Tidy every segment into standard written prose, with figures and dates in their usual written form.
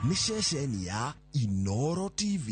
Nĩ ceceni ya Inoro TV.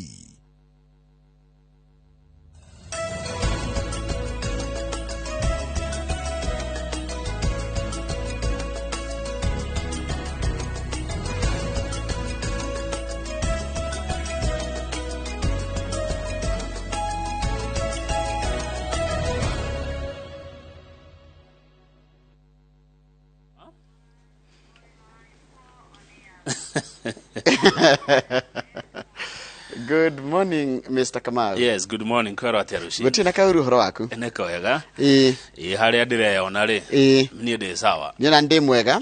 Good morning, Mr. Kamau. Yes, good morning. Kwĩrwo atĩa rũcinĩ? Gũtirĩ na kaũru ũhoro waku. Nĩ kwega. Ĩĩ. Ĩ harĩa ndĩreyona rĩ. Ĩĩ. Niĩ ndĩ sawa. Niĩ ona ndĩ mwega.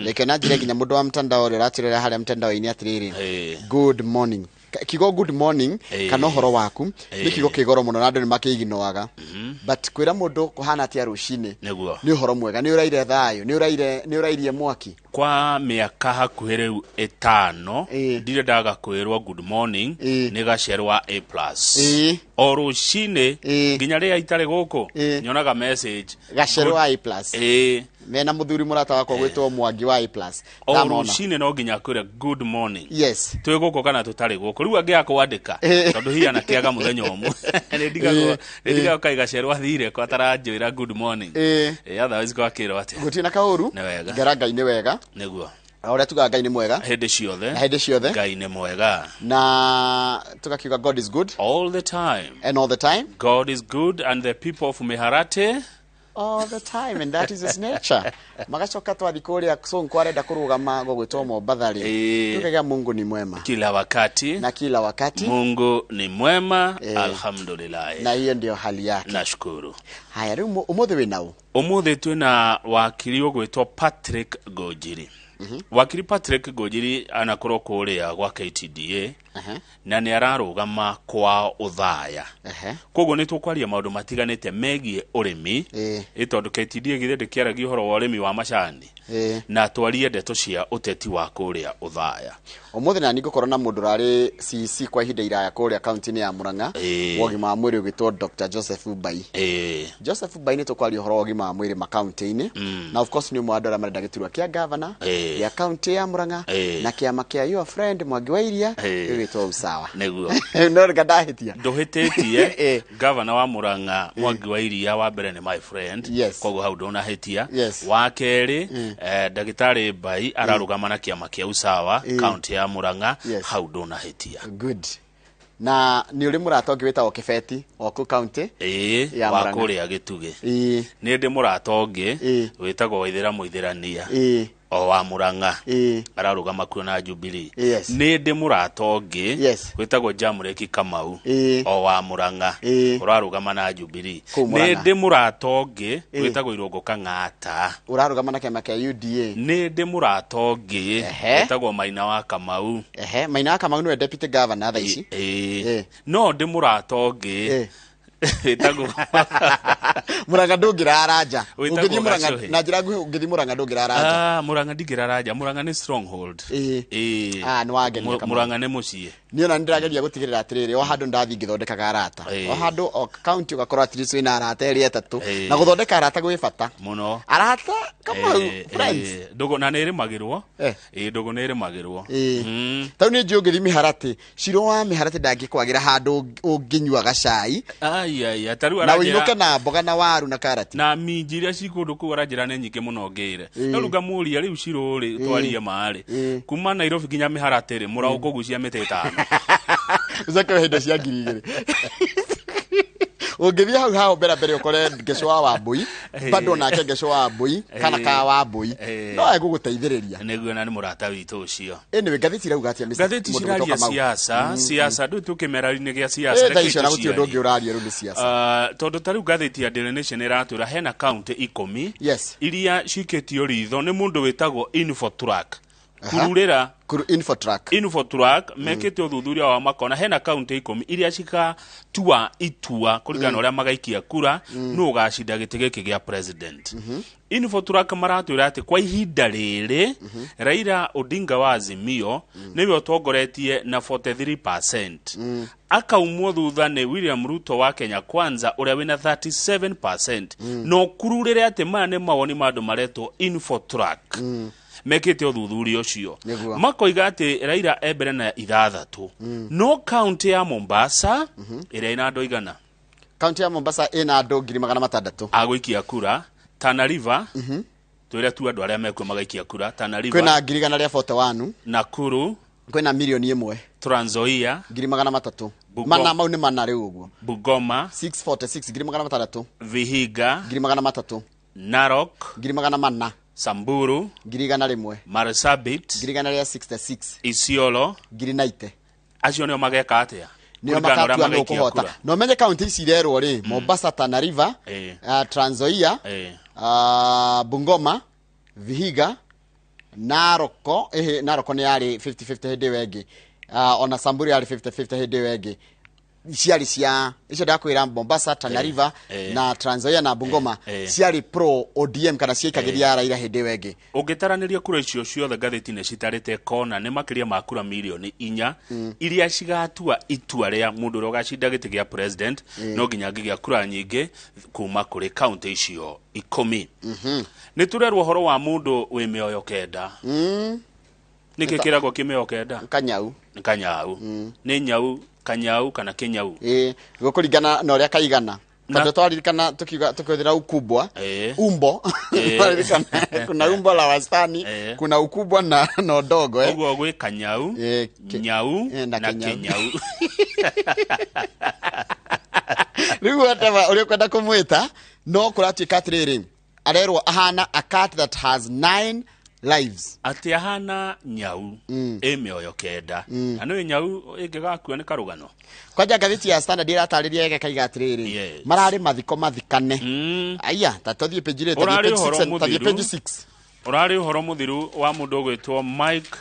Reke na njĩre nginya mũndũ wa mtandao ũrĩa ũratwĩrora harĩa mtandao-inĩ atĩrĩrĩ. Ĩĩ. Good morning. Kiugo good morning Ĩĩ. kana ũhoro waku nĩ Ĩĩ. kiugo kĩ goro mũno na andũ nĩ makĩiginoaga. But kwĩra mũndũ kũhana atĩa rũcinĩ Nĩguo. nĩ ũhoro mwega, nĩ ũraire thayũ, nĩ ũraire nĩ ũrairie mwaki. Kwa mĩaka hakuhĩ rĩu 5 Ĩĩ. ndirĩ ndaga kwĩrwo good morning Ĩĩ. nĩ gacerwa A plus. Ĩĩ. O rũcinĩ Ĩĩ. nginya rĩrĩa itarĩ gũkũ Ĩĩ. nyonaga message. Gacerwa A plus. Ĩĩ. Mena mũthuri mũrata wakwa gwĩtwo Mwangi wa A plus. O Ndamona. rũcinĩ no nginya kwĩre good morning. Yes. Twĩ gũkũ kana tũtarĩ gũkũ rĩu angĩaga kwandĩka Ĩĩ. tondũ hihi anakĩaga mũthenya ũmwe nĩ ndigagwo Ĩĩ. nĩ ndigagwo kaĩ gacerwa athire ko ataranjĩra good morning. Ĩĩ. Ĩĩ, otherwise gwakĩrwo atĩa? Gũtirĩ na kaũru. Nĩ wega. Ngera Ngai nĩ wega. Nĩguo. O ũrĩa tugaga Ngai nĩ mwega. Hĩndĩ ciothe. Na hĩndĩ ciothe. Ngai nĩ mwega. Na tugakiuga God is good All the time. and all the time. God is good and the people of Miharati All the time, and that is his nature. Magacoka twathi kũrĩa Sonko arenda kũrũgama gũgwĩtwo Mombatha rĩ. Ĩĩ. Tukaga Mungu ni mwema. Kila wakati Na kila wakati. Mungu ni mwema. Ĩĩ. Alhamdulillah. Na hiyo ndio hali yake. Nashukuru. Haya rĩu ũmũthĩ wĩ naũ? Ũmũthĩ twĩna wakiri ũgwĩtwo Patrick Ngũnjiri. Wakiri Patrick Ngũnjiri anakorwo kũrĩa gwa KTDA na nĩ ararũgama kwa ũthaya. Koguo nĩ tũkwaria maũndũ matiganĩte megiĩ ũrĩmi. Ĩĩ. Ĩ tondũ KTDA githĩ ndĩkĩaragia ũhoro wa ũrĩmi wa macani. Ĩĩ. Na twarie ndeto cia ũteti wa kũrĩa ũthaya. Ũmũthĩ na ningũkorwo na mũndũ ũrarĩ CC kwa ihinda iraya kũrĩa kaunti-inĩ ya Murang'a Ĩĩ. wa ũgima wa mwĩrĩ ũgĩtwo Dr. Joseph Mbai. Ĩĩ. Joseph Mbai nĩ tũkwaria ũhoro wa ũgima wa mwĩrĩ makaunti-inĩ na of course nĩ ũmwe wa andũ arĩa marenda gĩturwa kĩa gavana Ĩĩ. gĩa kaunti ya Murang'a Ĩĩ. na kĩama kĩa your friend Mwangi wa Iria Ĩĩ. gĩgwĩtwo Usawa. Nĩguo. No rĩka ndahĩtia. Ndũhĩtĩtie. Ĩĩ. Gavana wa Murang'a Mwangi wa Iria wa mbere nĩ my friend. Yes. Koguo hau ndũnahĩtia. Yes. Wa kerĩ ndagĩtarĩ Mbai ararũgama na kĩama kĩa Usawa Ĩĩ. kaunti ya Murang'a. Yes. Hau ndũnahĩtia. Good. Na nĩ ũrĩ mũrata ũngĩ wĩtagwo Kĩbeti wa kũu kaunti Ĩĩ, ya wa Murang'a. kũrĩa Gĩtugĩ. Ĩĩ. Nĩ ndĩ mũrata ũngĩ Ĩĩ. wĩtagwo Waithĩra Mũithĩrania Ĩĩ. o wa Murang'a. Ĩĩ. Ararũgama kuo na Jubilee. Yes. Nĩ ndĩ mũrata ũngĩ Yes. wĩtagwo Jamreki Kamau Ĩĩ. o wa Murang'a. Ĩĩ. Ũrarũgama na Jubilee. Kũu Nĩ Murang'a. ndĩ mũrata ũngĩ Ĩĩ. wĩtagwo Irũngũ Kang'ata. Ũrarũgama na kĩama kĩa UDA. Nĩ ndĩ mũrata ũngĩ Ehe. wĩtagwo Maina wa Kamau. Ehe, Maina wa Kamau nĩwe deputy governor thaa ici. Ĩĩ. Ĩĩ. No ndĩ mũrata ũngĩ Ĩĩ. wĩtagwo Murang'a ndũngĩrara nja. Wĩtagwo Ũngĩthiĩ Murang'a Gacohi. na njĩra nguhĩ ũngĩthiĩ Murang'a ndũngĩrara nja. Ah, Murang'a ndingĩrara nja. Murang'a nĩ stronghold. Ĩĩ. Ĩĩ. Ah, nĩ wangenia Kamau. Murang'a nĩ mũciĩ. Niĩ ona nĩndĩrageria gũtigĩrĩra atĩrĩrĩ o handũ ndathiĩ ngĩthondekaga arata. Ĩĩ. O handũ o county ũgakorwo at least wĩna arata erĩ atatũ. Ĩĩ. Na gũthondeka arata gwĩ bata. Mũno. Arata Kamau Ĩĩ, friends. ĩĩ. Ndũgũ na nĩ ĩrĩmagĩrwo. Eh. Ĩĩ, ndũgũ nĩ ĩrĩmagĩrwo. Ĩĩ. Tau nĩ njũĩ ũngĩthiĩ Mĩharatĩ, Ciro wa Mĩharatĩ ndangĩkwagĩra handũ ũngĩnyua gacai Ai, ai, ai, ta rĩu na aranjĩra- ũinũke na mboga na waru na karati. Na minji iria ci kũndũ kũu aranjĩra nĩ nyingĩ mũno ngĩre. Ĩĩ. No rĩu ngamũria rĩu Ciro rĩ twarie ma rĩ. Ĩĩ. Kuma Nairobi nginya Mĩharatĩ rĩ mũraũ kũgucia mĩtĩ 5. Ũcoke ũhe indo cia 2,000. Ũngĩthiĩ hau hao mbere mbere ũkore Ngeco wa Wambui, Ĩĩ. bado nake Ngeco wa Wambui kana Ĩĩ. ka Wambui Ĩĩ. no egũgũteithĩrĩria. Nĩguo na nĩ mũrata witũ ũcio. Anyway, ngathĩti irauga atĩa Mr. Ngathĩti mũndũ ciraria gwĩtwo Kamau? siasa, siasa ndũĩ tũkĩmera-inĩ gĩa siasa. Ĩĩ, thaa reke icio na gũtirĩ ũndũ itũciarie. ũngĩ ũraria rĩu nĩ siasa. Tondũ ta rĩu ngathĩti ya Daily Nation ĩratwĩra hena kaunti 10 Yes. iria cikĩtio ritho nĩ mũndũ wĩtagwo Infotrack. Kururĩra Kuru Infotrack. Infotrack mekĩte ũthuthuria wa makona hena kaunti 10 iria cikatua itua kũringana na ũrĩa magaikia kura nũ ũgacinda gĩtĩ gĩkĩ gĩa president. Infotrack maratwĩra atĩ kwa ihinda rĩrĩ Raila Odinga wa Azimio nĩwe ũtongoretie na 43%. Akaumwo thutha nĩ William Ruto wa Kenya Kwanza ũrĩa wĩna 37%. No kururĩre atĩ maya nĩ mawoni ma andũ maretwo Infotrack. Mekĩte ũthuthuria ũcio. Nĩguo. Makoiga atĩ Raila e mbere na 6, no kaunti ya Mombasa ĩrĩa ĩna andũ igana Kaunti ya Mombasa ĩna andũ 600,000. Agũikia kura. Tana River, twĩre tu andũ arĩa mekuo magaikia kura Tana River. Kwĩna 141,000. Nakuru. Kwĩna 1 million. Trans Nzoia. 300,000. Bungoma. Mana mau nĩ mana rĩu ũguo. Bungoma. 646, 600,000. Vihiga. 300,000. Narok. 400,000. Samburu. 100,000. Marsabit. 166,000. Isiolo. 90,000. Acio nĩo mageka atĩa? Nĩo Kũringana na ũrĩa makatua nũ magaikia kũhota. kura. Na ũmenye kaunti ici irerwo rĩ, Mombasa, Tana River, Trans Nzoia, Bungoma, Vihiga, Naroko, ĩhĩ Naroko nĩ yarĩ 50-50 hĩndĩ ĩyo ĩngĩ. Ona Samburu yarĩ 50-50 hĩndĩ ĩyo ĩngĩ. Ciarĩ cia icio ndakwĩra, Mombasa, Tana River na Trans Nzoia na Bungoma, ciarĩ pro ODM kana ciaikagĩria Raila hĩndĩ ĩyo ĩngĩ. Ũngĩtaranĩria kura icio ciothe, ngathĩti-inĩ citarĩte kona nĩ makĩria ma kura 4 milioni iria cigatua itua rĩa mũndũ ũrĩa ũgacinda gĩtĩ gĩa president. No nginya angĩgĩa kura nyingĩ kuma kũrĩ kaunti icio 10. Nĩ tũrerwo ũhoro wa mũndũ wĩ mĩoyo 9. Nĩkĩ kĩragwo kĩ mĩoyo 9? Kanyau. Nĩ kanyau, nĩ nyau, kanyau kana kĩnyau? Ĩĩ, gũkũringana na ũrĩa kaigana, tondũ twaririkana tukiuga tukihũthĩra ukubwa, umbo. Twaririkana kuna umbo la wastani, kuna ukubwa na udogo, eh. Ũguo gwĩ kanyau, nyau na na kĩnyau. Kĩnyau. Rĩu whatever ũrĩa ũkwenda kũmwĩta, no kũratuĩka atĩrĩrĩ, arerwo ahana a cat that has nine lives. Atĩ ahana nyau ĩ mĩoyo 9, na nĩ nyau ĩngĩgakua nĩ karũgano. Kwanja ngathĩti ya Standard ĩratarĩria ĩgakaiga atĩrĩrĩ, mararĩ mathiko mathikane. Aya, ta tũthiĩ page rĩ, tathiĩ Ũrarĩ page ũhoro 6, tathiĩ mũthiru. page 6. Ũrarĩ ũhoro mũthiru wa mũndũ ũgwĩtwo Mike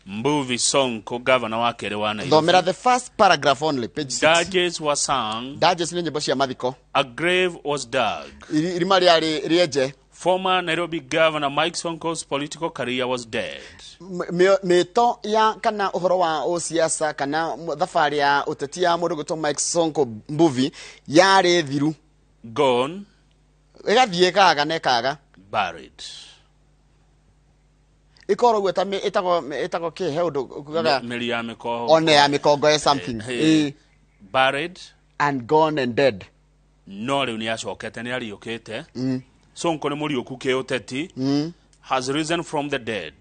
Mbuvi Sonko, gavana wa kerĩ wa Nairobi. Thomera the first paragraph only, page 6. Dirges were sung. Dirges nĩ nyĩmbo cia mathiko. A grave was dug. Irima rĩarĩ rĩenje. Former Nairobi Governor Mike Sonko's political career was dead. Mĩto ya kana ũhoro wa ũsiasa kana thabarĩ ya ũteti ya mũndũ gwĩtwo Mike Sonko Mbuvi yarĩ thiru. Gone. Ĩgathiĩ ĩkaga na ĩkaga. Buried. Ĩkorwo ũguo ta ĩtagwo kĩ, he ũndũ ukugaga. Mĩri ya mĩkoho. One ya mĩkongo ya something. Buried. And gone and dead. No rĩu nĩ acokete, nĩ ariũkĩte. Sonko nĩ mũriũku kĩũteti, has risen from the dead,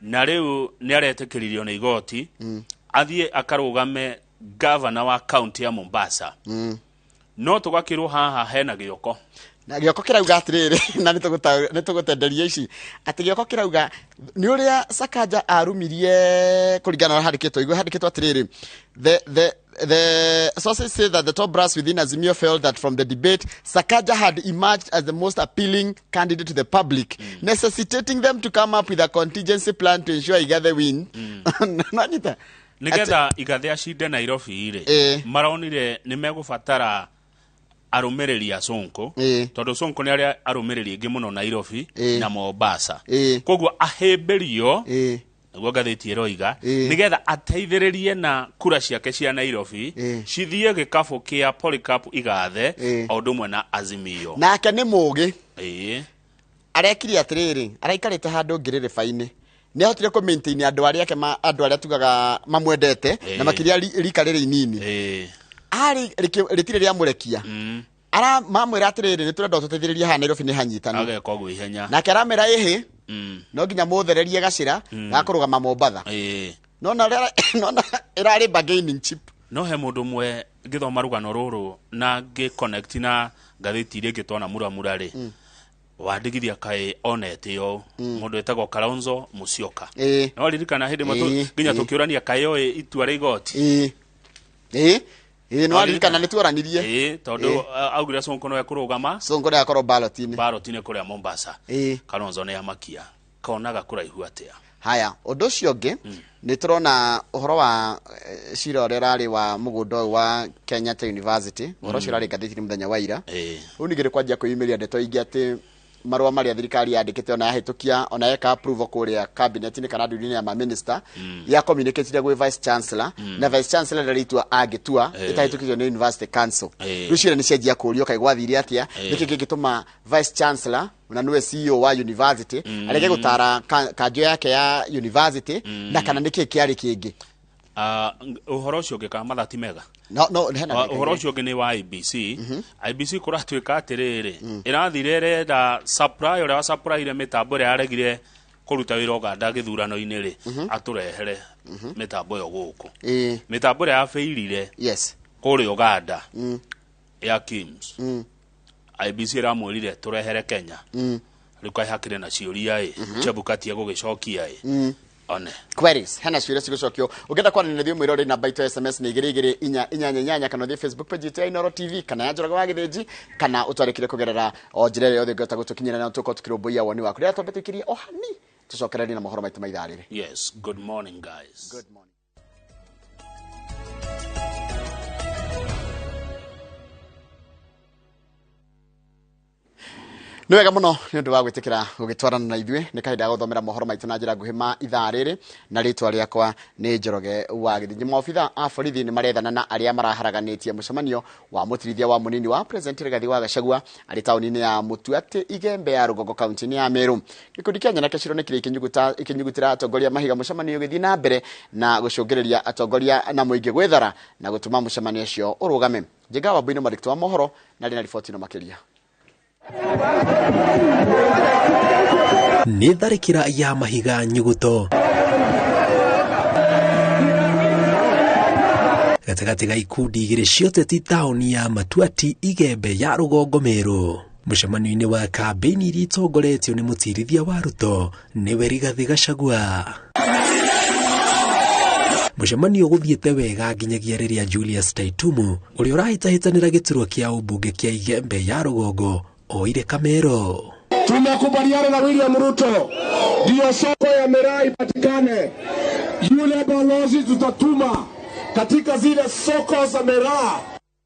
na rĩu nĩ aretĩkĩririo nĩ igoti athiĩ akarũgame gavana wa kaunti ya Mombasa. No tũgakĩrwo haha hena gĩoko. Na gĩoko kĩrauga atĩrĩrĩ, na nĩ tũgũtenderia ici, atĩ gĩoko kĩrauga nĩ ũrĩa Sakaja arumirie kũringana na ũrĩa handĩkĩtwo. Igua handĩkĩtwo atĩrĩrĩ, the sources say that the top brass within Azimio felt that from the debate, Sakaja had emerged as the most appealing candidate to the public, necessitating them to come up with a contingency plan to ensure Igathe win. Nanyita? Nigetha Igathe acinde Nairobi rĩ, maronire nĩ megũbatara arũmĩrĩri a Sonko, tondũ Sonko nĩ arĩa arũmĩrĩri aingĩ mũno Nairobi na Mombasa. Koguo ahĩmbĩrio, nĩguo ngathĩti ĩroiga, nĩgetha ateithĩrĩrie na kura ciake cia Nairobi cithiĩ gĩkabũ kĩa Polycarp Igathe o ũndũ ũmwe na Azimio. Nake nĩ mũgĩ. Arekire atĩrĩrĩ, araikarĩte handũ ngĩrĩrĩba-inĩ, nĩ ahotire kũ maintain andũ arĩa ake andũ arĩa tugaga mamwendete na makĩria rika rĩrĩ inini. Arĩ rĩtirĩ rĩamũrekia. Ara mamwĩra atĩrĩrĩ, nĩ tũrenda ũtũteithĩrĩrie haha Nairobi nĩ hanyitanu. Ageka ũguo ihenya. Nake aramĩra ĩhĩ, no nginya mũthererie gacĩra gakũrũgama Mombatha. Nona nona ĩrarĩ bargaining chip. No he mũndũ ũmwe ngĩthoma rũgano rũrũ na ngĩ-connect na ngathĩti iria ingĩ twona muramura rĩ, wandigithia kaĩ onete ũũ, mũndũ wĩtagwo Kalonzo Musyoka. No ririkana hĩndĩ ĩmwe nginya tũkĩũrania kaĩ oĩ itua rĩa igoti. Ĩĩ ĩĩ ĩĩ, nĩ waririkana nĩ tuoranirie. Ĩĩ, tondũ augire Sonko no ekũrũgama Sonko nĩ akorwo ballot-inĩ. Ballot-inĩ kũrĩa Mombasa. Kalonzo nĩ amakia konaga kũraihu atĩa. Haya, ũndũ ũcio ũngĩ nĩ tũrona ũhoro wa cira ũrĩa ũrarĩ wa mũgũnda ũyũ wa Kenyatta University. Ũhoro ũcio ũrarĩ ngathĩti-inĩ mũthenya wa ira. Rĩu ningĩ nĩ kwanjia kwĩyumĩria ndeto ingĩ atĩ Marũa marĩa thirikari yandĩkĩte ona yahĩtũkia ona yeka approval kũrĩa cabinet-inĩ kana ndundu-inĩ ya maminista, ya communicate gwĩ vice chancellor, na vice chancellor ndarĩ itua angĩtua ĩtahĩtũkĩtio nĩ university council. Rĩu ciũria nĩ cianjia kũũrio, kaĩ gwathire atĩa? Nĩkĩ kĩngĩtũma vice chancellor na nĩwe CEO wa university arege gũtara kanjũ yake ya university, na kana nĩkĩ kĩarĩ kĩngĩ? Ũhoro ũcio ũngĩ, kana mathati mega? No, hena ndagĩka Ũhoro igĩrĩ. Ũcio ũngĩ nĩ wa IBC. IBC kũratuĩka atĩrĩrĩ, ĩrathire ĩrenda supply ũrĩa wa supplyire mĩtambo ĩrĩa yaregire kũruta wĩra Uganda gĩthurano-inĩ rĩ, atũrehere mĩtambo ĩyo gũkũ. Mĩtambo ĩrĩa yabĩirire kũrĩa Uganda ya KIMS, IBC ĩramwĩrire tũrehere Kenya. Rĩu kaĩ hakĩrĩ na ciũria ĩ Chebukati egũgĩcokia ĩ one? Queries, hena ciũria cigũcokio. Ũngĩenda kwaranĩria na ithuĩ, mwĩrore, namba itũ ya SMS nĩ 22488, kana ũthiĩ Facebook page itũ ya Inooro TV kana ya Njoroge wa Gĩthĩnji, kana ũtwarĩkire kũgerera o njĩra ĩrĩa yothe ũngĩhota gũtũkinyĩra, na tũkorwo tũkĩrũmbũiya woni waku. Rĩrĩa twambe tũikĩrie o hani, tũcokererie na mohoro maitũ ma ithaa rĩrĩ. Yes, good morning, guys. Good morning. Nĩ wega mũno nĩ ũndũ wa gwĩtĩkĩra gũgĩtwarana na ithuĩ. Nĩ kahinda ga gũthomera mohoro maitũ na njĩra nguhĩ ma ithaa rĩrĩ, na rĩtwa rĩakwa nĩ Njoroge wa Gĩthinji. Maobitha a borithi nĩ marethana na arĩa maraharaganĩtie mũcemanio wa mũtirithia wa mũnini wa president Rigathi wa Gachagua arĩ taũni-inĩ ya Mũtuatĩ, Igembe ya Rũgongo, kaunti-inĩ ya Meru. Gĩkundi kĩa nyanake cironekire ikĩnyugutĩra atongoria mahiga mũcemanio ũgĩthiĩ na mbere, na gũcũngĩrĩria atongoria na mũingĩ gwĩthara na gũtũma mũcemanio ũcio ũrũgame. Njenga wa Mbuino, mwandĩki wa mohoro, na arĩ na riboti ĩno makĩria. Nĩ tharĩkĩra ya mahiga nyuguto gatagatĩ ga ikundi igĩrĩ cia ũteti taũni ya Matuati, Igembe ya Rũgongo, Meru, mũcemanio-inĩ wa kambĩini iria itongoretio nĩ mũtirithia wa Ruto, nĩwe Rigathĩ Gachagua. Mũcemanio ũgũthiĩte wega nginyagia rĩrĩa Julius Taitumu, ũrĩa ũrahĩtahĩtanĩra gĩturwa kĩa ũmbunge kĩa Igembe ya Rũgongo, oire kamero. Tumekubaliana na William Ruto ndiyo soko ya miraa ipatikane. Yule balozi tutatuma katika zile soko za miraa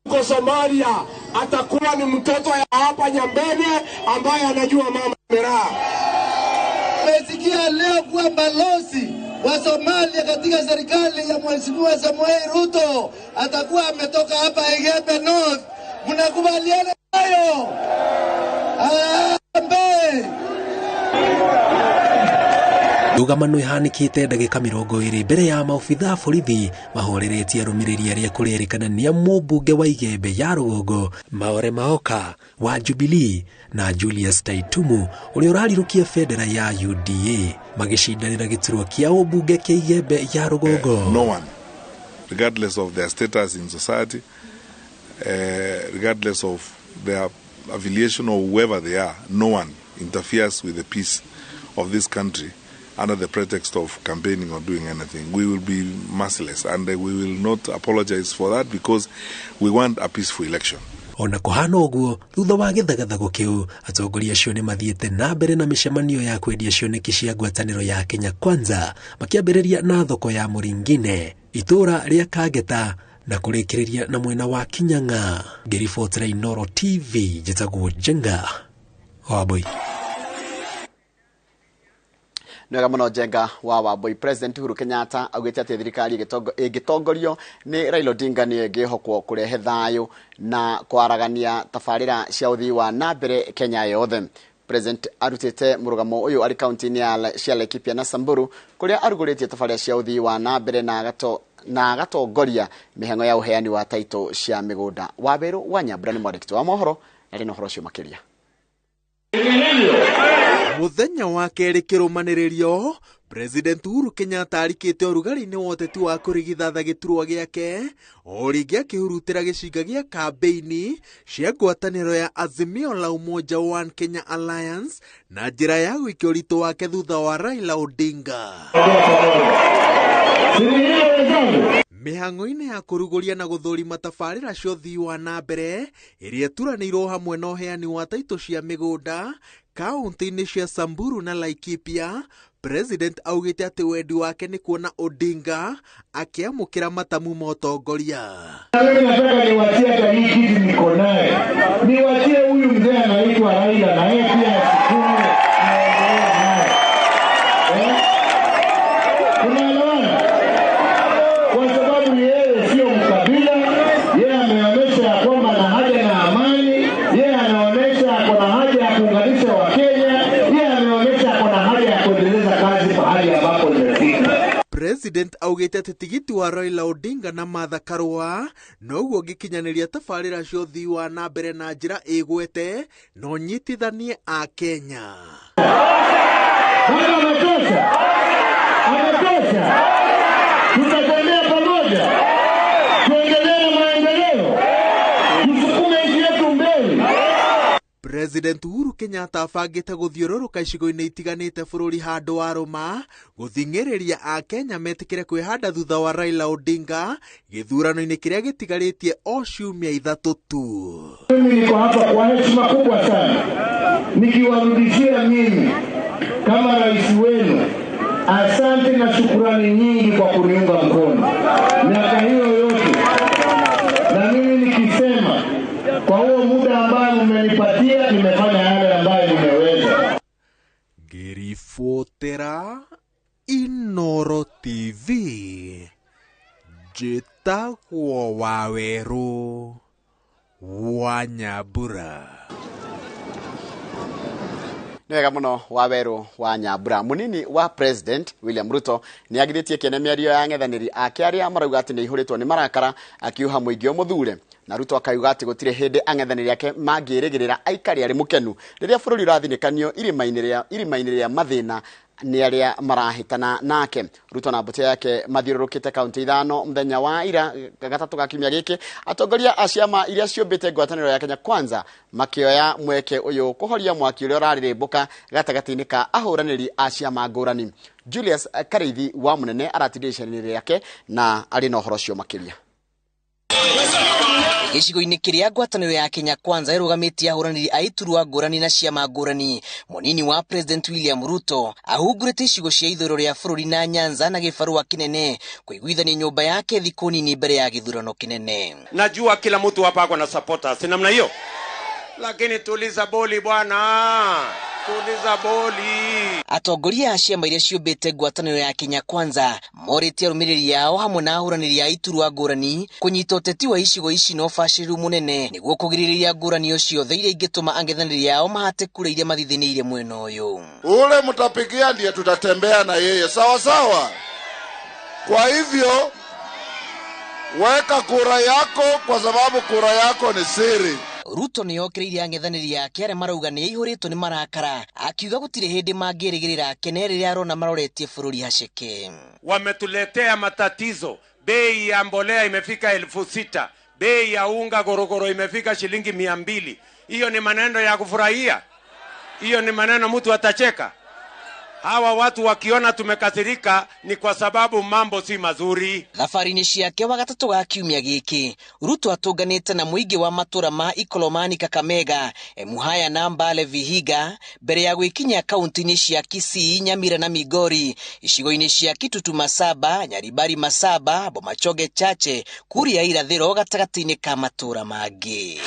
huko Somalia atakuwa ni mtoto ya hapa Nyambene ambaye anajua mama miraa. Tumesikia leo kuwa balozi wa Somalia katika serikali ya Mheshimiwa Samoei Ruto atakuwa ametoka hapa Igembe North. Mnakubaliana nayo? Harambee! Ndũgamano ĩhanĩkĩte ndagĩka 20 mbere ya maobitha a borithi mahoreretie arũmĩrĩri arĩa kũrerĩkana nĩ a mũmbunge wa Igembe ya Rũgongo Maore Maoka wa Jubilee na Julius Taitumu, ũrĩa ũrarirũkia bendera ya UDA, magĩcindanĩra gĩturwa kĩa ũmbunge kĩa Igembe ya Rũgongo. No one, regardless of their status in society, regardless of their affiliation or whoever they are, no one interferes with the peace of this country under the pretext of campaigning or doing anything. We will be merciless and we will not apologize for that because we want a peaceful election. Ona kũhana ũguo, thutha wa gĩthagathago kĩu, atongoria acio nĩ mathiĩte na mbere na mĩcemanio ya kwendia cioneki cia ngwatanĩro ya Kenya Kwanza, makĩambĩrĩria na thoko ya Mũringine, itũũra rĩa Kangeta, na kũrĩkĩrĩria na mwena wa Kinyang'a. Ngĩribotera Inooro TV, njĩtagwo Njenga Wambui. Nĩ wega mũno, Njenga wa Wambui. President Uhuru Kenyatta augĩte atĩ thirikari ĩngĩtongorio nĩ Raila Odinga nĩyo ĩngĩhokwo kũrehe thayũ na kwaragania tabarĩra cia ũthii wa na mbere Kenya yothe. President arutĩte mũrũgamo ũyũ arĩ kaunti-inĩ ya cia Laikipia na Samburu, kũrĩa arugũrĩtie tabarĩra cia ũthii wa na mbere na agatongoria mĩhang'o ya ũheani wa taito cia mĩgũnda. Wawerũ wa Nyambura nĩ mwandĩki wa mohoro na arĩ na ũhoro ũcio makĩria. Muthenya wa kerĩ kĩrũmanĩrĩrio, President Uhuru Kenyatta arikĩte ũrugarĩ-inĩ wa ũteti wa kũrigithatha gĩturwa gĩake, o rĩngĩ akĩhurutĩra gĩcinga gĩa kambĩini cia ngwatanĩro ya Azimio la Umoja One Kenya Alliance na njĩra ya gũikia ũritũ wake thutha wa Raila Odinga. Mĩhang'o-inĩ ya kũrugũria na gũthũrima tabarĩra cia ũthii wa na mbere ĩrĩa ĩturanĩirwo hamwe na ũheani wa taitũ cia mĩgũnda kaunti-inĩ cia Samburu na Laikipia. President augĩte atĩ wendi wake nĩ kuona Odinga akĩamũkĩra matamu ma ũtongoria. Mimi nataka niwatie hata hii kiti niko naye, niwatie huyu mzee anaitwa Raila na yeye pia asukume aendelee naye. Tunaelewana? Kwa sababu yeye sio mkabila, yeye ameonyesha ya kwamba ana haja na amani, yeye anaonyesha ako na haja ya kuunganisha Wakenya, yeye ameonyesha ako na haja ya kuendeleza kazi pahali ambapo imefika. President augĩte atĩ tigiti wa Raila Odinga na Martha Karua noguo ũngĩkinyanĩria tabarĩra cia ũthii wa na mbere na njĩra ĩgwete na ũnyitithanie a Kenya. Baba ametosha, ametosha. Tutatembea pamoja, tuendelee na maendeleo, tusukume nchi yetu mbele. President Uhuru Kenyatta abangĩte gũthiũrũrũka icigo-inĩ itiganĩte bũrũri handũ wa rũma gũthing'ĩrĩria akenya metĩkĩre kwĩhanda thutha wa Raila Odinga gĩthurano-inĩ kĩrĩa gĩtigarĩtie o ciumia 3 tu. Mimi niko hapa kwa heshima kubwa sana nikiwarudishia nyinyi kama rais wenu asante na shukurani nyingi kwa kuniunga mkono miaka hiyo yote, na mimi nikisema kwa huo muda ambao mmenipatia nimefanya yale ambayo nimeweza. Ngĩribotera Inooro TV, njĩtagwo Wawerũ wa Nyambura. Nĩ wega mũno Wawerũ wa Nyambura. Mũnini wa President William Ruto nĩ agirĩtie kĩene mĩario ya ang'ethanĩri ake arĩa marauga atĩ nĩ aihũrĩtwo nĩ marakara akiuha mũingĩ ũmũthure. Na Ruto akauga atĩ gũtirĩ hĩndĩ ang'ethanĩri ake mangĩrĩgĩrĩra aikare arĩ mũkenu rĩrĩa bũrũri ũrathinĩkanio irima-inĩ rĩa mathĩna nĩ arĩa marahĩtana nake. Ruto na mbũtũ yake mathiũrũrũkĩte kaunti 5 mũthenya wa ira gatatũ ga kiumia gĩkĩ. Atongoria a ciama iria ciũmbĩte ngwatanĩro ya Kenya Kwanza makĩoya mweke ũyũ kũhoria mwaki ũrĩa ũrarĩrĩmbũka gatagatĩ-inĩ ka ahũranĩri a ciama ngũrani. Julius Kareithi wa Mũnene aratindĩra icera-inĩ rĩake na arĩ na ũhoro ũcio makĩria. Gĩcigo-inĩ kĩrĩa ngwatanĩro ya Kenya Kwanza ĩrũgamĩtie ahũranĩri a iturwa ngũrani na ciama ngũrani, mũnini wa President William Ruto ahungurĩte icigo cia ithũĩro rĩa bũrũri na Nyanza na gĩbarũa kĩnene kũiguithania nyũmba yake thikũ nini mbere ya gĩthurano kĩnene. Najua kila mtu hapa ako na supporters, si namna hiyo? Lakini tuliza boli bwana, tuliza boli. Atongoria a ciama iria ciũmbĩte ngwatanĩro ya Kenya Kwanza morĩtie arũmĩrĩri ao hamwe na ahũranĩri a iturwa ngũrani kũnyita ũteti wa icigo ici na ũbacĩrĩru mũnene nĩguo kũgirĩrĩria ngũranio ciothe iria ingĩtũma ang'ethanĩri ao mahate kura iria mathithinĩire mwena ũyũ. Ule mtapigia ndiye tutatembea na yeye, sawa sawa. Kwa hivyo weka kura yako kwa sababu kura yako ni siri. Ruto nĩ okĩrĩire ang'ethanĩri ake arĩa marauga nĩ aihũrĩtwo nĩ marakara akiuga gũtirĩ hĩndĩ mangĩrĩgĩrĩra akene rĩrĩa arona maroretie bũrũri haceke. Wametuletea matatizo, bei ya mbolea imefika 6,000, bei ya unga gorogoro imefika shilingi 200. Hiyo ni maneno ya kufurahia? Hiyo ni maneno mtu atacheka? Hawa watu wakiona tumekasirika ni kwa sababu mambo si mazuri. Thabarĩ-inĩ ciake wa gatatũ ga kiumia gĩkĩ, Ruto atũnganĩte na mũingĩ wa matũra ma Ikolomani Kakamega, Emuhaya na Mbale Vihiga mbere ya gwĩkinyia kaunti-inĩ cia Kisii, Nyamira na Migori, icigo-inĩ cia Kitutu Masaba, Nyaribari Masaba, Bomachoge Chache, Kuria Irathĩro gatagatĩ-inĩ ka matũra mangĩ.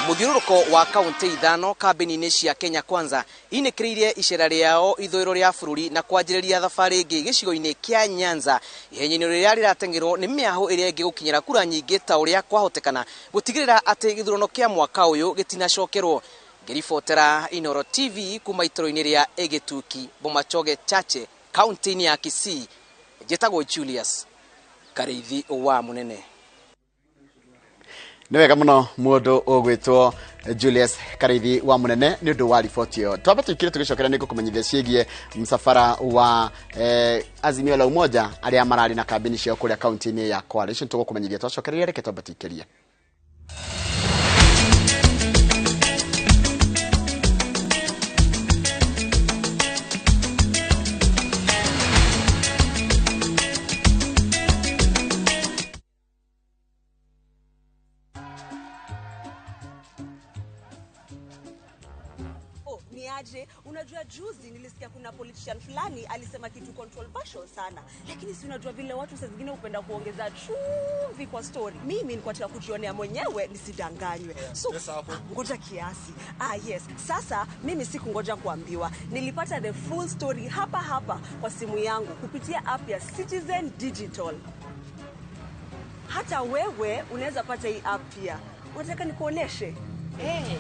Mũthiũrũrũko wa kaunti 5 kambĩni-inĩ cia Kenya Kwanza inĩkĩrĩirie icera rĩao ithũĩro rĩa bũrũri na kwanjĩrĩria thabarĩ ĩngĩ gĩcigo-inĩ kĩa Nyanza ihenya-inĩ rĩrĩa rĩrateng'erwo nĩ mĩahũ ĩrĩa ĩngĩ gũkinyĩra kura nyingĩ ta ũrĩa kwahotekana gũtigĩrĩra atĩ gĩthurano kĩa mwaka ũyũ gĩtinacokerwo. Ngĩribotera Inooro TV kuma itũra-inĩ rĩa Ĩgĩtuki, Bomachoge Chache, kaunti-inĩ ya Kisii, njĩtagwo Julius Kareithi wa Mũnene. Nĩ wega mũno mũndũ ũgwĩtwo Julius Kareithi wa Mũnene nĩ ũndũ wa riboti ĩyo. Twambe tũikire tũgĩcokera nĩ ngũkũmenyithia ciĩgiĩ msafara wa Azimio la Umoja arĩa mararĩ na kambĩni ciao kũrĩa kaunti-inĩ ya Kwale. Icio nĩtũgũkũmenyithia twacokereria, reke twambe tũikĩrie. aje? Unajua juzi nilisikia kuna politician fulani alisema kitu controversial sana. Lakini si unajua vile watu saa zingine hupenda kuongeza chumvi kwa story. Mimi nilikuwa nataka kujionea mwenyewe nisidanganywe. So ngoja kiasi. Ah yes, sasa mimi sikungoja kuambiwa. Nilipata the full story hapa hapa kwa simu yangu kupitia app ya Citizen Digital. Hata wewe unaweza pata hii app pia. Unataka nikuoneshe? Eh.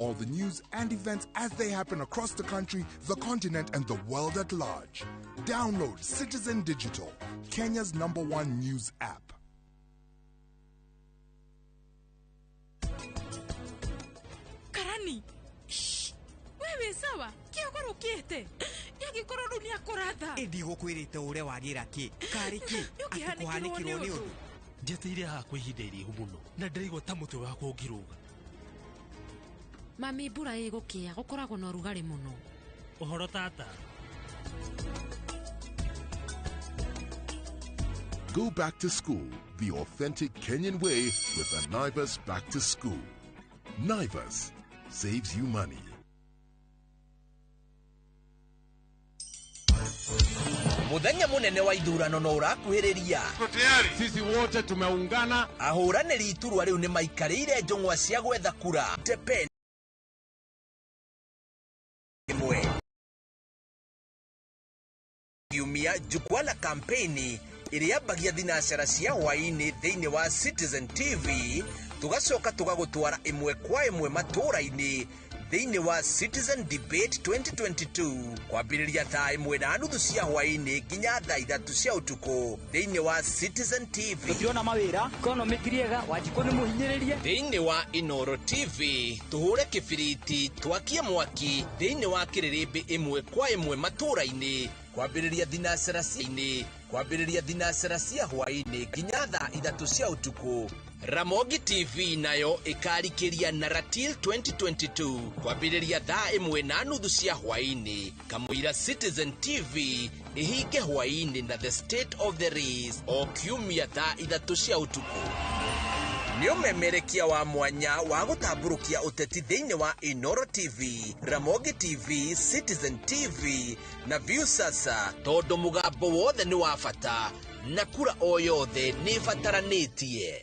All the news and events as they happen across the country, the continent, and the world at large. Download Citizen Digital, Kenya's #1 news app. Karani. Shh. Wewe sawa, kĩogorũkĩte. Yagĩkorwo rĩu nĩakũratha. Ĩndi gũkwĩrĩte ũrĩa wagĩra kĩ karĩ kĩ atĩ kũhanĩkĩrwo nĩ ũndũ. Njeteire haha kwa ihinda iraihu mũno na ndĩraigua ta mũtwe wakwa ũngĩrũga. Mami, mbura ĩgũkĩa gũkoragwo na ũrugarĩ mũno. Ũhoro tata. Go back to school the authentic Kenyan way with the Naivas Back to School. Naivas saves you money. Muthenya munene wa ithurano no urakuhiriria. Sisi wote tumeungana. Ahũranĩri iturwa rĩu nĩ maikarĩire njũng'wa cia gwetha kura. Tepe ĩmwe. Kiumia jukwaa la kampeni ĩrĩambagia thinacara cia hwaĩ-inĩ thĩinĩ wa Citizen TV, tugacoka tũgagũtwara ĩmwe kwa ĩmwe matũũra-inĩ thĩinĩ wa Citizen Debate 2022 kwambĩrĩria thaa 1:30 cia hwaĩ-inĩ nginya thaa 3 cia ũtukũ thĩinĩ wa Citizen TV. Tũtirona mawĩra, economy ti rĩega, Wanjikũ nĩ mũhinyĩrĩrie. Thĩinĩ wa Inoro TV tũhũre kĩbiriti twakie mwaki thĩinĩ wa kĩrĩrĩmbĩ ĩmwe kwa ĩmwe matũũra-inĩ kwambĩrĩria thinacara cia-inĩ kwambĩrĩria thinacara cia hwaĩ-inĩ nginya thaa 3 cia ũtukũ. Ramogi TV nayo ĩkarikĩria na Ratil 2022 kwambĩrĩria thaa 1:30 cia hwaĩ-inĩ. Kamũira Citizen TV ĩhinge hwaĩ-inĩ na The State of the Race o kiumia thaa 3 cia ũtukũ. Nĩ ũmemerekia wa mwanya wa gũtambũrũkia ũteti thĩinĩ wa Inoro TV, Ramogi TV, Citizen TV na Viusasa, tondũ mũgambo wothe nĩ wa bata na kura o yothe nĩ ĩbataranĩtie.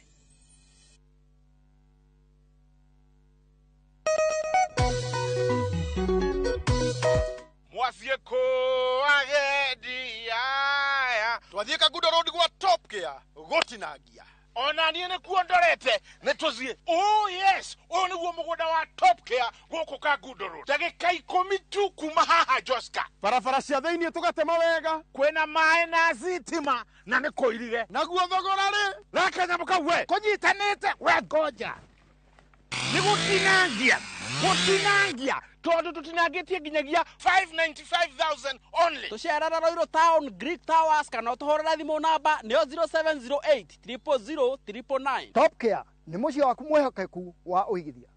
Mwathiĩ kũagendi aya twathiĩ Kangundo Road gwa Top Care gũtinangia. Ona niĩ nĩkuo ndorete nĩ tũthiĩ. Oh yes, ũyũ nĩguo mũgũnda wa Top Care gũkũ Kangundo Road, ndagĩka 10 tu kuma haha Joska. Barabara cia thĩinĩ tũgatema wega, kwĩna maĩ na thitima na nĩ kũirige. Naguo thogora rĩ rakanyamũ kau we kũnyitanĩte we ngoja nĩ gũtinangia gũtinangia tondũ tũtinangĩtie nginyagia 595,000 only. Tũcerera Royal Town Greek Towers kana ũtũhũrĩre thimũ namba nĩyo 0708 000 999. Top Care nĩ mũciĩ waku mwĩhokeku wa ũigithia.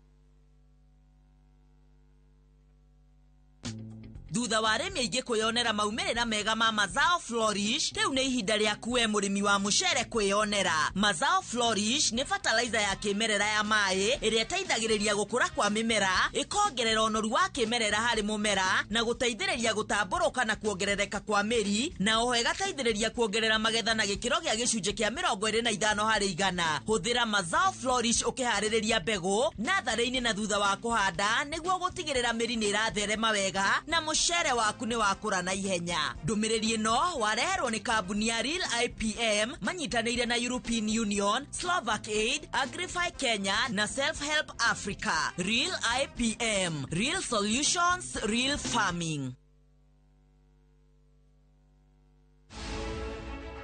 Thutha wa arĩmi aingĩ kwĩyonera maumĩrĩra mega ma Mazao Flourish, rĩu nĩ ihinda rĩaku we mũrĩmi wa mũcere kwĩyonera. Mazao Flourish nĩ fertilizer ya kĩmerera ya maĩ ĩrĩa ĩteithagĩrĩria gũkũra kwa mĩmera, ĩkongerera ũnoru wa kĩmerera harĩ mũmera na gũteithĩrĩria gũtambũrũka na kuongerereka kwa mĩri, na oho ĩgateithĩrĩria kuongerera magetha na gĩkĩro gĩa gĩcunjĩ kĩa 25 harĩ igana. Hũthĩra Mazao Flourish ũkĩharĩrĩria mbegũ natharĩ-inĩ na thutha wa kũhanda nĩguo gũtigĩrĩra mĩri nĩ ĩratherema wega na mũcere waku nĩ wakũra na ihenya. Ndũmĩrĩri ĩno wareherwo nĩ kambuni ya Real IPM manyitanĩire na European Union, Slovak Aid, Agrify Kenya na Self Help Africa. Real IPM, Real Solutions, Real Farming.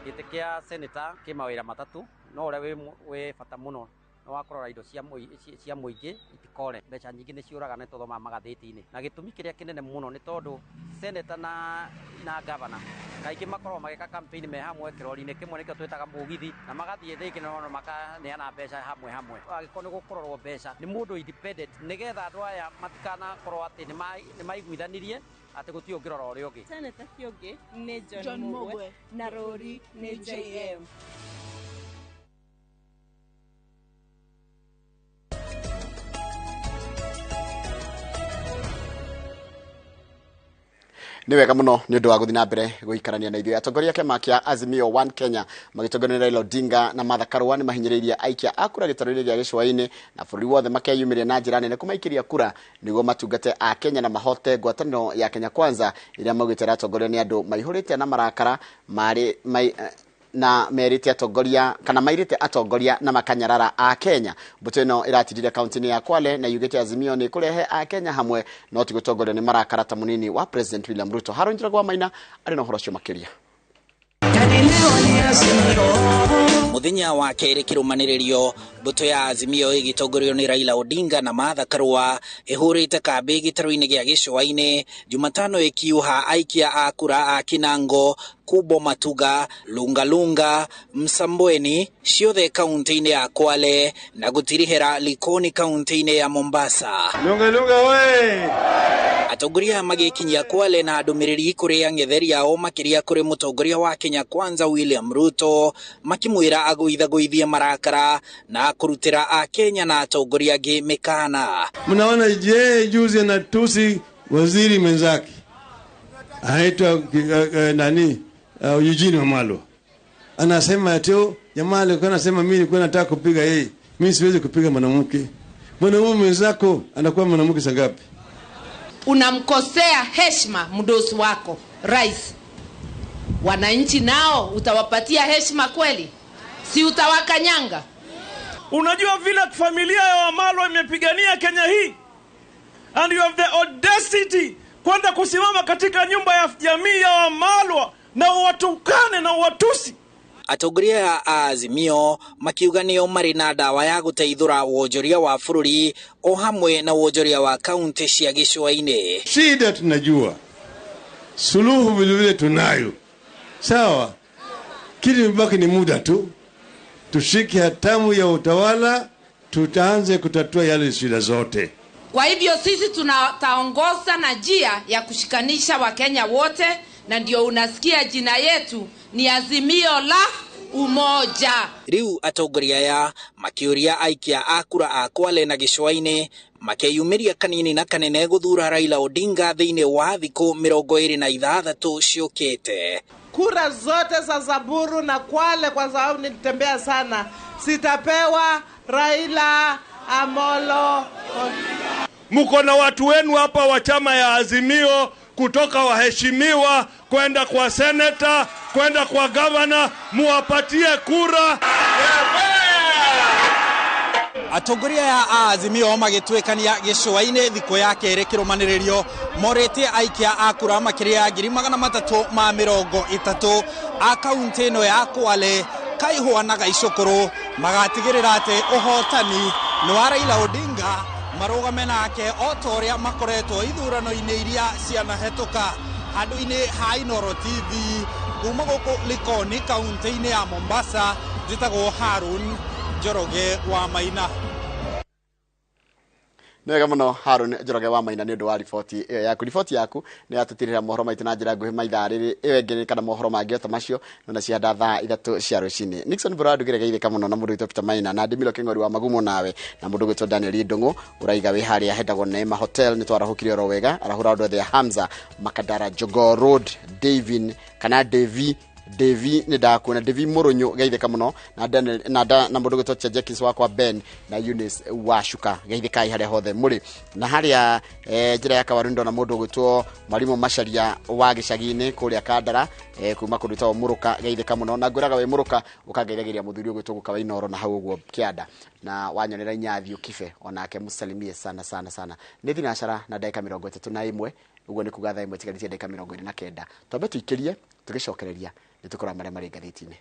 Gĩtĩ kĩa senator kĩ mawĩra matatũ, no ũrĩa wĩ bata mũno nĩ wa kũrora indo cia mũingĩ itikore. Mbeca nyingĩ nĩ ciũraga nĩ tũthomaga magathĩti-inĩ, na gĩtũmi kĩrĩa kĩnene mũno nĩ tondũ senator na governor kaingĩ makoragwo magĩka campaign me hamwe kĩrori-inĩ kĩmwe nĩkĩo twĩtaga mũgithi, na magathiĩ thĩngĩ no makaneana mbeca hamwe hamwe. Angĩkorwo nĩ gũkũrorwo mbeca nĩ mũndũ independent, nĩgetha andũ aya matikanakorwo atĩ nĩ maiguithanirie atĩ gũtirĩ ũngĩrora ũrĩa ũngĩ. Senator Kĩũngĩ nĩ John Mugwe na rũri nĩ JM. Nĩ wega mũno nĩ ũndũ wa gũthiĩ na mbere gũikarania na ithuĩ. Atongoria a kĩama kĩa Azimio One Kenya magĩtongorio nĩ Raila Odinga na Martha Karua nĩ mahinyĩrĩirie aikia a kura gĩtarũ-inĩ gĩa gĩcũa-inĩ na bũrũri wothe makeyumĩria na njĩra nene kũmaikĩria kura nĩguo matungate a Kenya na mahote ngwatanĩro ya Kenya Kwanza ĩrĩa maugĩte ĩratongorio nĩ andũ maihũrĩte na marakara marĩ mai, na merĩte atongoria kana mairĩte atongoria na makanyarara a Kenya. Mbũtũ ĩno ĩratirire kaunti-inĩ ya Kwale na yugĩte Azimio nĩ kũrehe a Kenya hamwe no ti gũtongorio nĩ marakara ta mũnini wa President William Ruto. Harũni Njoroge wa Maina arĩ na ũhoro ũcio makĩria. Muthenya wa kerĩ kĩrũmanĩrĩrio, mbũtũ ya Azimio ĩgĩtongorio nĩ Raila Odinga na Martha Karua ĩhũrĩte kambĩ gĩtarũ-inĩ gĩa gĩcũa-inĩ Jumatano ĩkiuha aikia a kura a Kinango, Kubo Matuga, Lungalunga, Msambweni ciothe kaunti-inĩ ya Kwale na gũtirihĩra Likoni kaunti-inĩ ya Mombasa. Lungalunga we! Atongoria magĩkinyia Kwale na ndũmĩrĩri kũrĩ ang'etheri ao makĩria kũrĩ mũtongoria wa Kenya Kwanza William Ruto makĩmwĩra agũithagũithie marakara na kũrutĩra Akenya na atongoria angĩ mĩkana. Mnaona je, juzi anatusi waziri mwenzake anaitwa nani, Eugene Wamalwa, anasema ati jamaa alikuwa anasema mimi nilikuwa nataka kupiga yeye, mimi siwezi kupiga mwanamke. Mwanamume mwenzako anakuwa mwanamke sangapi? Unamkosea heshima mdosi wako rais. Wananchi nao utawapatia heshima kweli? Si utawakanyanga? Unajua vile familia ya Wamalwa imepigania Kenya hii, and you have the audacity kwenda kusimama katika nyumba ya jamii ya Wamalwa na uwatukane na uwatusi. Atongoria a Azimio makiuga nĩo marĩ na ndawa ya gũteithũra wonjoria wa bũrũri o hamwe na wonjoria wa kaunti cia gĩcũa-inĩ. Shida tunajua, suluhu vilevile tunayo, sawa. Kitu mbaki ni muda tu, tushike hatamu ya utawala, tutaanze kutatua yale shida zote. Kwa hivyo sisi tunataongoza na njia ya kushikanisha Wakenya wote, na ndio unasikia jina yetu ni Azimio la Umoja. Riu atongoria aya makiuria aikia a kura a Kwale na gĩcũa-inĩ makeyumĩria kanini na kanene gũthura Raila Odinga thĩinĩ wa thikũ 26 ciũkĩte. Kura zote za Samburu na Kwale, kwa sababu nilitembea sana, sitapewa Raila Amolo. Muko na watu wenu hapa wa chama ya Azimio, kutoka waheshimiwa kwenda kwa seneta kwenda kwa gavana, muwapatie kura. Atongoria ya Azimio magĩtuĩkania gĩcũa-inĩ thikũ ya kerĩ kĩrũmanĩrĩrio morĩtie aikia a kura makĩria ya 330 a kaunti ĩno ya Kwale, Kaihũa na Gaicũkũrũ magatigĩrĩra atĩ ũhotani nĩ wa Raila Odinga marũgame nake o ta ũrĩa makoretwo ithurano-inĩ iria cianahetũka. Handũ-inĩ ha Inooro TV kuma gũkũ Likoni kaunti-inĩ ya Mombasa, njĩtagwo Harun Njoroge wa Maina. Nĩ wega mũno Harun Njoroge wa Maina nĩ ũndũ wa riboti ĩyo yaku. Riboti yaku nĩ yatũtirĩra mohoro maitũ na njĩra nguhĩ maithaa rĩrĩ ĩyo ĩngĩ kana mohoro mangĩ o ta macio na cianda thaa 3 cia rũcinĩ. Nixon Brad geithĩka mũno na mũndũ witũ Peter Maina na Ndimilo Kĩng'ori wa Magumo nawe na mũndũ gwĩtwo Daniel Ndung'u ũraiga wĩ harĩa hetagwo Neema Hotel nĩ twarahũkire oro wega arahũra andũ othe a Hamza Makadara Jogoo Road Davin kana Devi Devi nĩ ndakuona Devi Mũrũnyũ geithĩka mũno na Daniel na na mũndũ gwĩtwo Jenkins wakwa Ben na Eunice Washuka geithĩkai harĩa hothe mũrĩ na harĩa njĩra ya Kawaru ndona mũndũ gwĩtwo Mwalimu Macharia wa gĩcagi-inĩ kũrĩa Kandara kuma kũndũ gwĩtagwo Mũrũka geithĩka mũno na ngwĩraga wĩ Mũrũka ũkangeithagĩria mũthuri ũgwĩtwo Gũka wa Inooro na hau ũguo kĩanda na wanyonera Inyathiũ Kibe onake mũsalimie sana sana sana. Nĩ thinacara na ndagĩka 31 ũguo nĩ kuga thaa 1 tigarĩtie ndagĩka 29. Twambe tũikĩrie tũgĩcokereria nĩ tũkora marĩa marĩ ngathĩti-inĩ.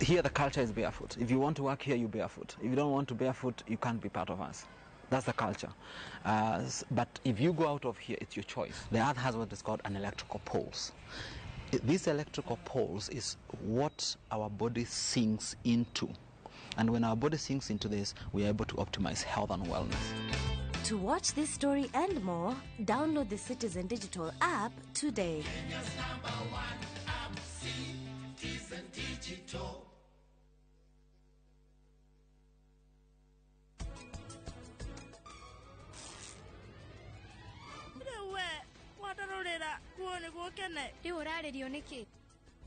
Here the culture is barefoot. If you want to work here, you barefoot. If you don't want to barefoot, you can't be part of us. That's the culture. But if you go out of here, it's your choice. The earth has what is called an electrical pulse. This electrical pulse is what our body sinks into. And when our body sinks into this, we are able to optimize health and wellness. To watch this story and more, download the Citizen Digital app today. Kenya's number one app, Citizen Digital. Rĩu we wandarorera nguo nĩguo ũkene. Rĩu ũrarĩrio nĩkĩ?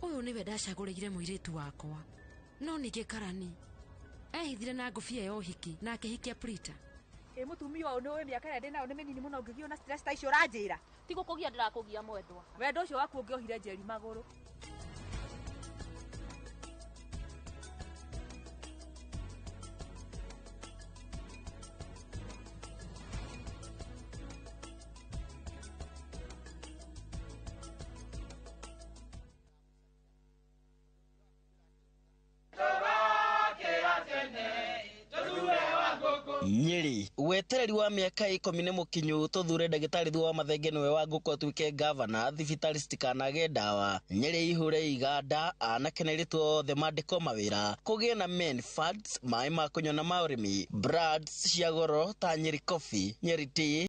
Ũyũ nĩwe ndacagũrĩire mũirĩtu wakwa no ningĩ karani ehithire na ngũbia ya ũhiki na akĩhikia Prita. Ĩ mũtumia ũyũ nĩ ũĩ mĩaka ĩrĩa ndĩ nayo nĩ mĩnini mũno ngĩgio na stress ta icio ũranjĩra. Ti gũkũgia ndĩrakũgia mwendwa. Wendo ũcio waku ũngĩohire njeri magũrũ. Nyeri wetereri wa mĩaka 10 nĩ mũkinyu tũthure ndagĩtarĩ Thuo wa Mathenge nĩwe wa ngũkũ atuĩke ngavana thibitarĩ citikanage ndawa Nyeri ihure iganda anake na airĩtu othe mandĩkwo mawĩra kũgĩe na men funds maĩ ma kũnyua na ma ũrĩmi brands cia goro ta Nyeri Coffee, Nyeri Tea.